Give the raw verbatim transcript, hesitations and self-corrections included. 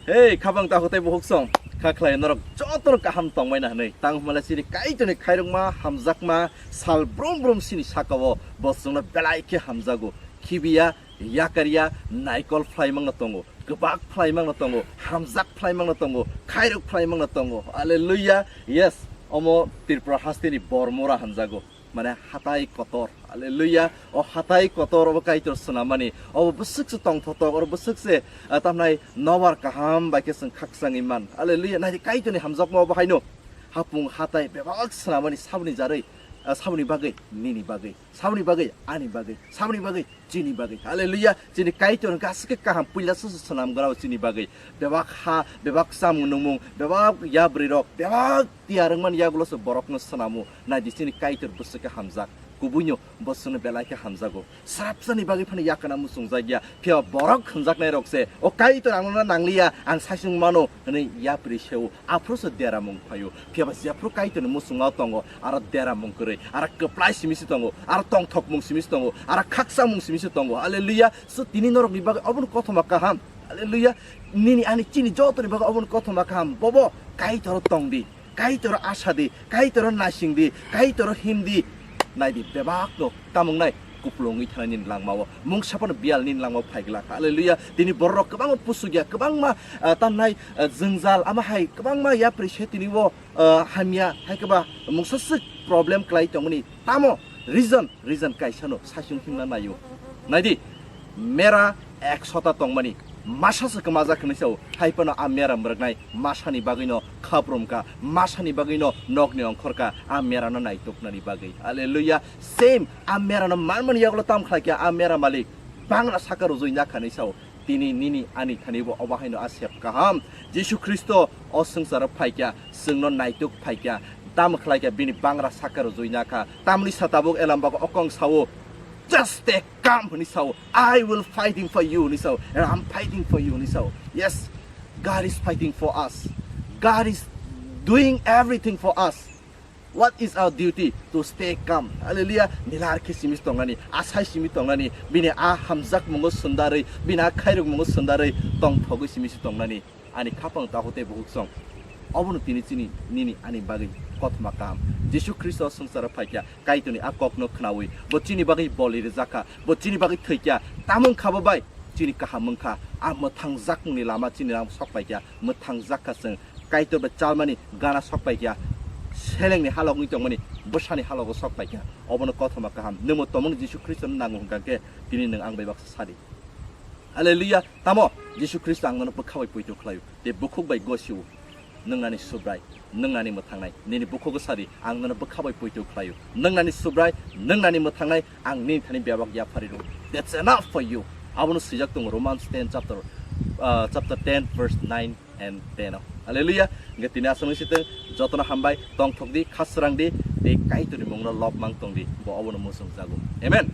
Hey, khabang takhuk tei bukhuk song, kha khlai norok jotono kaham tongmani hwnwi. Tang hwnmale chini Kaitorni khairokma, hamjakma sal brum brum chini sakao bo chwngno belai khe hamjago. Khibiya, yakarya, naikol phlai mangno tongo, kwbak phlai mangno tongo, hamjak phlai mangno tongo, khairok phlai mangno tongo. Hallelujah. Yes, omo Tripura hasteni Bormura hamjago. Mane hatai kotor. Hallelujah. O hatai kotor obo Kaitor swnamani. Obo bwswk se tongthotok, oro bwswk se, ah, tamnai nobar kaham bai khe chwng khakchangwi man. Hallelujah. Naidi Kaitorni hamjakma obo haino. Hapung hatai bebak swnamani saboni jarwi, ah, saboni bagwi, nini bagwi, saboni bagwi, ani bagwi, saboni bagwi, chini bagwi. Hallelujah. Chini Kaitor hwnkhe aswk khe kaham puila se swnam grao chini bagwi. Bebak ha, bebak chamung nungmung, bebak yabrwi rok, bebak tiyar wngmani yagulo se borokno swnamo. Naidi chini Kaitor bwswk khe hamjak. Kubuino bo chwngno belai khe hamjago. Srapsani bagwi phano yakana muchungjak ya. Phiya borok hwnjaknai rok se, "O Kaitor, ang nono nangliya, ang saichung mano," hwnwi yapri se-o. Aphuru se deramung phaio. Phiya ba jephuru Kaitorni muchungo tongo, aro deramung kwrwi, aro kwplai simi se tongo, aro tongthokmung simi se tongo, aro khakchangmung simi se tongo. Hallelujah. So tini norokni bagwi obono kothoma kaham. Hallelujah. Nini ani chini jotoni bagwi obono kothoma kaham. Bobo Kaitor tong di. Kaitor asa di, Kaitor naising di, Kaitor him di. Nai di, bebak no tamung nai kupulung wngwi thana nini langmao. Mungsa phano biyal nini langmao phai glak. Hallelujah. Tini borok kwbangma pusuk ya, kwbangma, ah, tamnai, ah, jwngjal, ama hai kwbangma yapri se tini o, ah, hamya, hai khe ba mungsa swk problem klai tongmani. Tamo reason, reason kaisa no saichung himna naio. Nai di, mera ekshota tongmani, masa se kwmajak hinwi sao, hai phano a mera mwrwknai masani bagwino khaprumka, masani bagwino nokni ongkhorka, a merano naituknani bagwi. Hallelujah. Same, a merano manmani yagulo tam khlaikha, a mera malik bangra saka rujui nakha hinwi sao. Tini nini ani thani bo obo haino a sep kaham. Jisu Khristo o swngcharo phaikha, chwngno naituk phaikha, tamo khlaikha bini bangra saka rujui nakha. Tamni sa tabuk elam bago okong sao, "Just stay calm," hwnwi sao. "I will fighting for you," hwnwi sao. "And I'm fighting for you," hwnwi sao. Yes, God is fighting for us. God is doing everything for us. What is our duty? To stay calm. Hallelujah. Nilar khe simi tongnani, asai simi tongnani, bini a hamjak mungo sundarwi, bini a khairok mungo sundarwi tongthogwi simi si tongnani. Ani khapang tahu tei buhuk song. Obono tini chini nini ani bagwi kothoma kaham. Jisu Khristo swngcharo phaikha, Kaitorni a kokno khnaui, bo chini bagwi boli rwjakha, bo chini bagwi thwikha, tamung kha bo bai chini kaham wngkha. A mwthangjakmungni lama chini lam sokpaikha, mwthangjakha chwng. Kaitor bai chalmani gana sokpaikha, selengni halok wngwi tongmani bwsani halogo sokpaikha. Obono kothoma kaham. Nwngbo tomungni Jisu Khristono nango hwnkha khe tini nwng ang bai baksa sadi. Hallelujah. Tamo Jisu Khristo ang nono bwkha bai poito khlaio, tei bukhuk bai gosio. Nwng nani Subrai, nwng nani mwthangnai, nini bukhugo sadi, ang nono bwkha bai poito khlaio. Nwng nani Subrai, nwng nani mwthangnai, ang nini thani bebak yapharwi rwo. That's enough for you. Abono swijak tongo Romans ten chapter, uh, chapter ten verse nine and ten o. Hallelujah. Hingke tini aswk wngwi sitwng, jotono hambai, tongthok di, khasrang di, tei Kaitorni mungno lobmang tong di. Bo obono muchung jago. Amen.